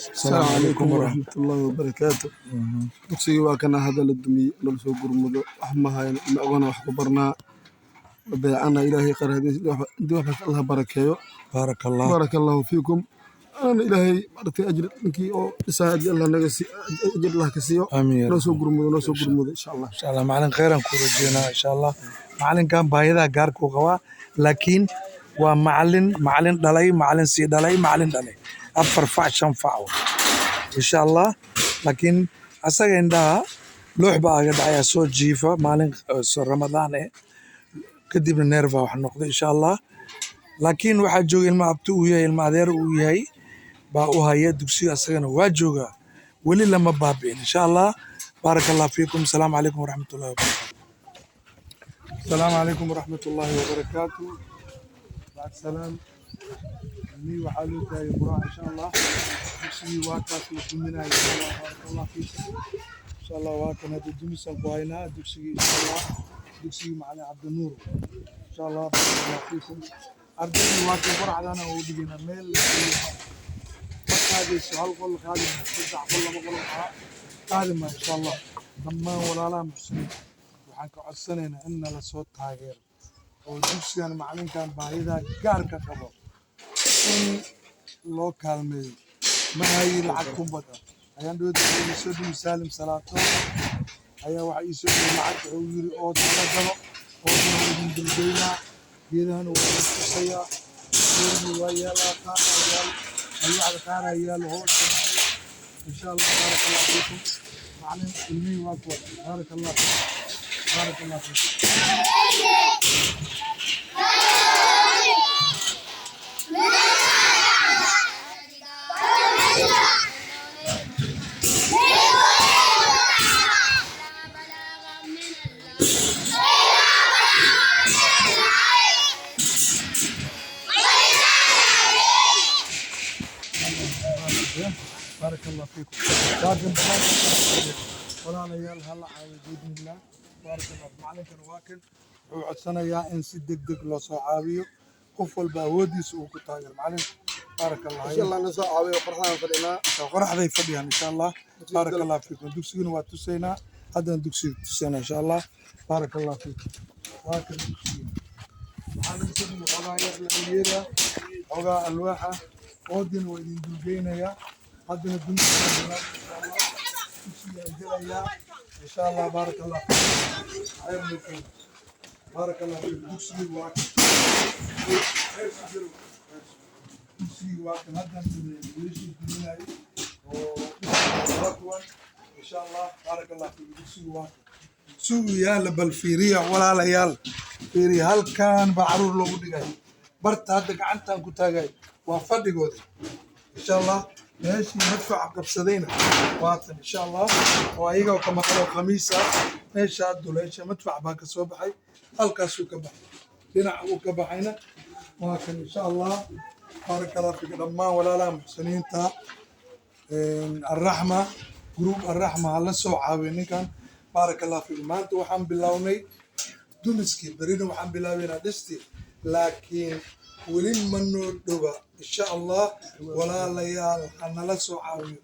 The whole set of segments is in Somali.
Asalaamu calaykum waraxmatullaahi wabarakaatu. Dugsigii waa kana hadda la dumiyey, lala soo gurmado. Wax ma hayno, ma ogana wax ku barnaa. Dayacana Ilaahay khayr hadii wax Allah barakeeyo. Baaraka Allah. Baaraka Allahu fiikum. Ana Ilaahay maaragtay ajir ninkii oo dhisaa ajir Allah naga sii, ajir Allah ka siiyo. Amiin. Noo soo gurmado, noo soo gurmado insha Allah. Insha Allah, macalin, khayran kuu rajeynaa insha Allah. Macalinkan baahiyaha gaarka uu qabaa, laakiin waa macalin, macalin dhalay, macalin sii dhalay, macalin dhalay, afar fac, shan fac wa insha Allah. Laakiin asaga indhaha loox baa aga dhacaya, soo jiifa maalin soo Ramadaan eh, kadibna neerfa wax noqday insha Allah. Laakiin waxaa jooga ilma abti uu yahay, ilma adeer uu yahay baa u haya dugsiga, asagana waa joogaa, weli lama baabi'in insha Allah. Baaraka Allah fiikum. Asalaamu calaykum waraxmatullahi wabarakaatu. Asalaamu calaykum waraxmatullahi wabarakaatu. Bacd salaam, ilmihii waxaa loo taagay quraac insha Allah. Dugsigii waa kaas la duminayo insha Allah. Baaraka Allah fiikum. Insha Allah, waa kan hadda dumisaan ku haynaa dugsigii insha Allah, dugsigii Macalin Cabdinuur insha Allah. Baaraka Allah fiikum. Ardaydii waa kan qoraxdana ugu dhigaynaa, meel la geeyo ma qaadayso. Hal qol qaadi maayo, saddex qol, laba qol waxaa qaadi maayo insha Allah. Dhammaan walaalaha muxsiniinta waxaan ka codsanaynaa in nala soo taageero oo dugsigan macalinkan baahida gaarka qabo in loo kaalmeeyo. Ma hayi lacag kun badan. Ayaan dhawada ii soo dhimi Saalim Salaato ayaa waxa ii soo dhimi lacag. Wuxuu yiri ood hala galo, oodna waa idin dulgeynaa, geedahana waa idin tusayaa, geedihii waa yaalaa, qaar yaal, alwaaxda qaar yaalo hoosta insha Allah. Baaraka Allah fiikum. Macalin, ilmihii waa kuwa. Baaraka Allah fiikum, baaraka Allah fiikum. Baaraka Allah fiikum. Laakiin walaalayaal, hala caawiyo biidnillah. Baaraka Allah. Macalinkan waa kan, wuxuu codsanayaa in si deg deg loo soo caawiyo, qof walba awoodiisa uu ku taageero. Macalin, baaraka Allah. Insha Allah na soo caawiyo, qoraxdaan fadhinaa. Qoraxday fadhiyaan insha Allah. Baaraka Allah fiikum. Dugsiguna waa tusaynaa, haddana dugsiga tusaynaa insha Allah. Baaraka Allah fiikum. Waa kan dugsiga. Waxaa lagu soo dhigay xoogaa yar la yeera, xoogaa alwaaxa, oodina waa idin dulgeynayaa. Haddana dugsiga insha Allah dugsiga gelayaa insha Allah. Baaraka Allah fiikum. Khayr mukin. Baaraka Allah fiikum. Dugsigii waa kan. Khayr si jiro. Dugsigii waa kan haddan wiilashii duminayo oo waa kuwan insha Allah. Baaraka Allah fiikum. Dugsigii waa kan sugu yaala. Bal fiiriya walaalayaal, fiiriya, halkan baa caruur loogu dhigay. Barta hadda gacantan ku taagay waa fadhigooda insha Allah. Meeshii madfaca qabsadayna waatan insha Allah, oo ayaga ka maqan oo khamiis ah. Meeshaa duleesha madfac baa ka soo baxay, halkaasuu ka baxay, dhinaca uu ka baxayna waa kan insha Allah. Baaraka Allah fiikum. Dhammaan walaalaha muxsiniinta, Arraxma Group, Arraxma hala soo caawiyo ninkan. Baaraka Allah fiikum. Maanta waxaan bilownay dumiskii, berina waxaan bilaabaynaa dhistii, laakiin weli ma noo dhowa insha Allah. Walaalayaal, ha nala soo caawiyo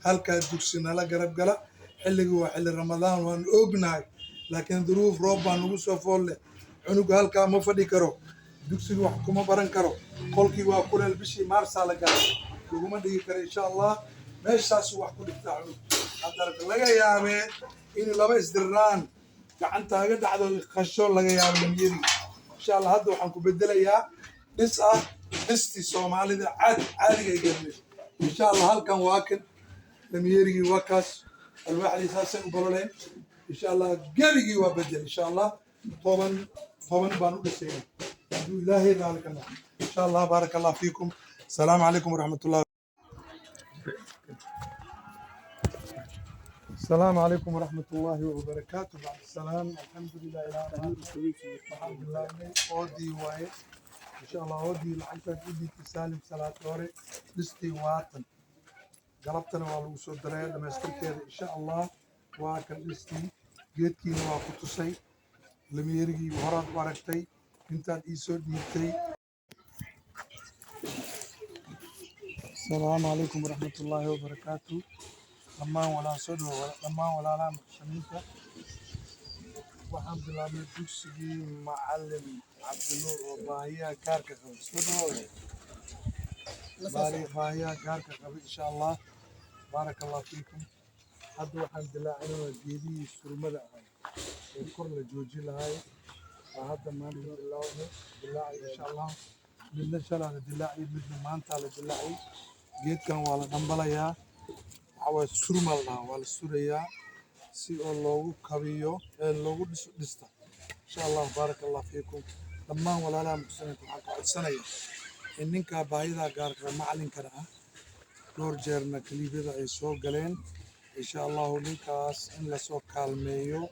halkaa dugsi, nala garab gala. Xilligu waa xilli Ramadaan, waan ognahay, laakiin duruuf roob baa nagu soo fool leh. Cunuga halkaa ma fadhi karo, dugsiga wax kuma baran karo, qolkii waa kuleel. Bishii Maarsaa la galay, laguma dhigi karo insha Allah. Meeshaasuu wax ku dhigtaa cunug. Haddana laga yaabee in laba isdirraan gacantaaga dhacdo, qasho laga yaabo lamyadii insha Allah. Hadda waxaan ku bedelayaa dhis ah, dhistii Soomaalida caad caadiga ay garnay insha Allah. Halkan waa kan lamyeerigii, waa kaas, alwaaxdii saasay u bololeen insha Allah. Gebigii waa bedel insha Allah. 10 10 baan u dhisayna hadduu Ilaahay raali ka noqdo insha Allah. Baaraka Allah fiikum. Asalaamu calaykum waraxmatullah. السلام عليكم ورحمة الله وبركاته. بعد السلام، الحمد لله. إلى waxaan bilaabnay oodii waaye insha Allah. Oodii lacagtaan u dhiibtay Saalim Salaatoore, dhistii waatan, galabtana waa lagu soo daraya dhamaystirkeeda insha Allah. Waa kan dhistii, geedkiina waa ku tusay, lamyeerigii horaad u aragtay intaad ii soo dhiibtay. Asalaamu calaykum waraxmatullaahi wabarakaatu. Dhammaan walaa soo dhawo, dhammaan walaalaha muslimiinta. Waxaan bilaabnay dugsigii Macalin Cabdinuur oo baahiyaha gaarka qaba. Soo dhawo, baahiyaha gaarka qaba, insha Allah. Baaraka Allah fiikum. Hadda waxaan dilaacinaynaa geedihii surmada ahay ee kor la joojin lahaay. Waa hadda maanta bilaabnay dilaacay, insha Allah. Midna shalaa la dilaacay, midna maanta la dilaacay. Geedkan waa la dhambalayaa. Waxaa waaye surma la dhahaa, waa la surayaa si oo loogu kabiyo ee loogu dhiso dhista, insha Allah. Baaraka Allah fiikum. Dhammaan walaalaha muslimiinta waxaan ka codsanaya in ninka baahida gaarka macalinkana ah, dhowr jeerna kaliibyada ay soo galeen, insha Allahu, ninkaas in lasoo kaalmeeyo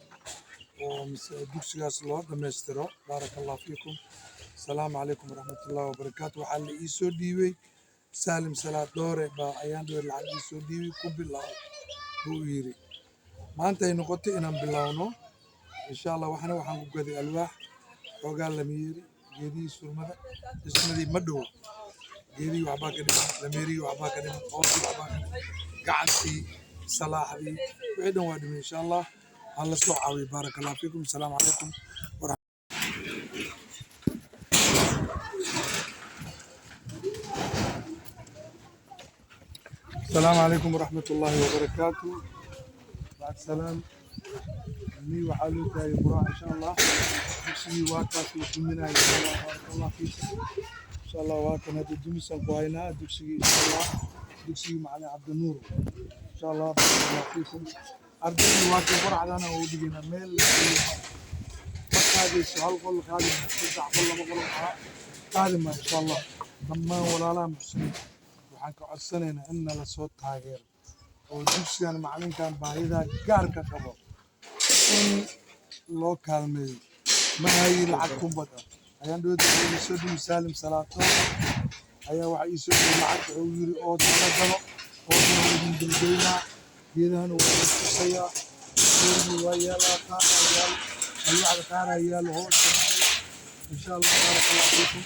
oo mise dugsigaas loo dhammaystiro. Baaraka Allah fiikum. Asalaamu calaykum waraxmatullahi wabarakaatu. Waxaa la ii soo dhiibay Saalim Salaad Dhoore baa ayaan dhowe lacag ii soo dhiibay. Ku bilaab buu yidhi. Maanta ay noqotay inaan bilaawno, insha Allah. Waxna waxaan ku gaday alwaax, xoogaa lamiyeeri, geedihii surmada. Dhismadii ma dhowo, geedihii waxbaa ka dhiman, lamiyeerigii waxbaa ka dhiman, qoortii waxbaa ka dhiman, gacantii, salaaxdii, wixii dhan waa dhiman, insha Allah. Ha la soo caawiyo. Baaraka Allah fiikum. Asalaamu calaykum. السلام عليكم ورحمة الله وبركاته. بعد سلام ni waxaa loo taagay quraac, insha Allah. Dugsigii waa kaas la duminaya, insha Allah. Baaraka Allah fiikum. Insha Allah, waa kan hadda dumisaan ku haynaa dugsigii, insha Allah, dugsigii Macalin Cabdinuur, insha Allah. Baaraka Allah fiikum. Ardaydii waa kan quracdana oo u dhigaynaa. Meel la geeyo ma qaadayso, hal qol qaadi maayo, saddex qol, laba qol waxaa qaadi maayo, insha Allah. Dhammaan walaalaha muslimiinta waxaan ka codsanaynaa in nala soo taageero oo dugsigan macalinkan baahida gaarka qabo in loo kaalmeeyo. Ma hayi lacag kun bad ah. Ayaan dhawada ii soo dhiibay Saalim Salaato ayaa waxa ii soo dhiibay lacag. Wuxuu yiri ood hala galo, oodna waa idin dulgeynaa, geedahana waa idin tusayaa. Geedihii waa yaalaa, qaaraa yaal, alwaaxda qaaraa yaalo hoosta, insha Allah. Baaraka Allah fiikum.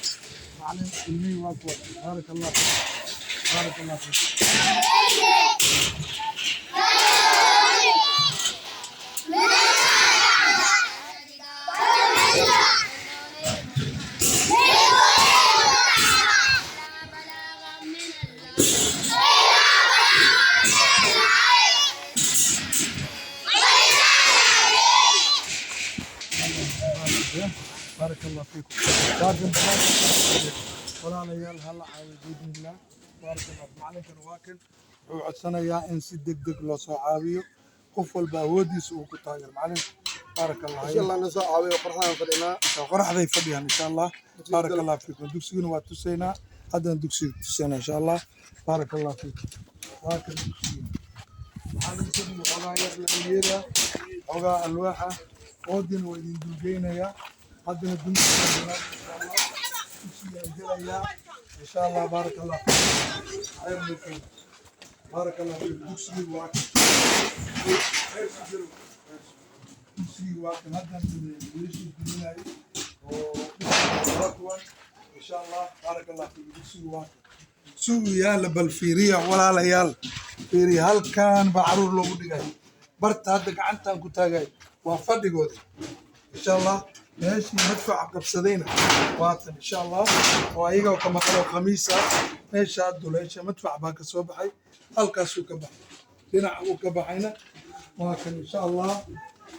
Macalin, ilmihii waa kuwa. Baaraka Allah fiikum, baaraka Allah fiikum. بارك الله فيكم، بارك الله. Walaalayaal, hala caawiyo biidnillah. Baaraka Allah. Macalinkan waa kan, wuxuu codsanayaa in si deg deg loo soo caawiyo, qof walba awoodiisa uu ku taageero macalinka. Baaraka Allah. Insha Allah, na soo caawiyo, qorraxdaan fadhinaa. Qoraxday fadhiyaan, insha Allah. Baaraka Allah fiikum. Dugsiguna waa tusaynaa, haddana dugsiga tusaynaa, insha Allah. Baaraka Allah fiikum. Waa kan dugsiga. Waxaa lagu soo dhigay xoogaa yar laamiyeera, xoogaa alwaaxa, oodina waa idin dulgeynayaa. Haddana dugsiga bilaab, insha Allah. Dugsigaan gelayaa, insha Allah. Baaraka Allah fiikum. Khayr minkum. Baaraka Allah fiikum. Dugsigii waa kan. Khayr si jiro. Dugsigii waa kan haddan wiilashii duminayay oo waa kuwan, insha Allah. Baaraka Allah fiikum. Dugsigii waa kan sugu yaala. Bal fiiriya, walaalayaal, fiiriya. Halkan baa caruur loogu dhigay. Barta hadda gacantan ku taagay waa fadhigoodii, insha Allah. Meeshii madfaca qabsadayna waatan, insha Allah, oo ayaga ka maqan oo khamiis ah. Meeshaa duleesha madfac baa ka soo baxay, halkaasuu ka baxay, dhinaca uu ka baxayna waa kan, insha Allah.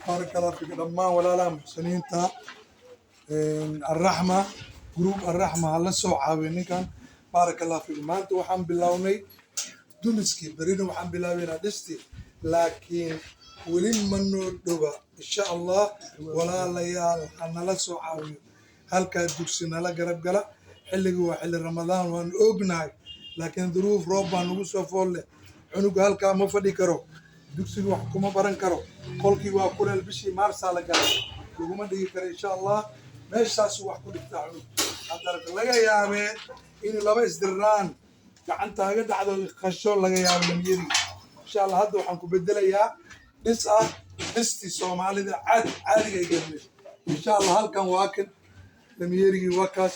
Baaraka Allah fiikum. Dhammaan walaalaha muxsiniinta, Arraxma Group, Arraxma ha la soo caawiyo ninkan. Baaraka Allah fiikum. Maanta waxaan bilownay dumiskii, berina waxaan bilaabaynaa dhistii, laakiin weli ma noo dhowa, insha Allah. Walaalayaal, ha nala soo caawiyo halkaa dugsi, nala garab gala. Xilligu waa xilli Ramadaan, waan ognahay, laakiin duruuf roob baa nagu soo fool leh. Cunuga halkaa ma fadhi karo, dugsiga wax kuma baran karo, qolkii waa kuleel. Bishii Maarsaa la galay, laguma dhigi karo, insha Allah. Meeshaasu wax ku dhigtaa cunug. Haddana laga yaabee in laba isdirraan gacantaaga dhacdo, qasho laga yaabo lamyeri, insha Allah. Hadda waxaan ku bedelayaa dhis ah, dhistii Soomaalida caadi caadiga ay gelnay, insha Allah. Halkan waa kan lamyeerigii, waa kaas.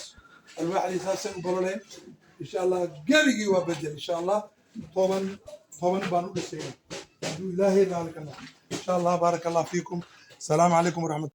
Alwaaxdii saasay u bololeen. Insha Allah gebigii waa bedel. Insha Allah 10 10 baan u dhisaynaa hadduu Ilaahay raali ka noqdo, insha Allah. Baaraka Allah fiikum. Asalaamu calaykum waraxmat.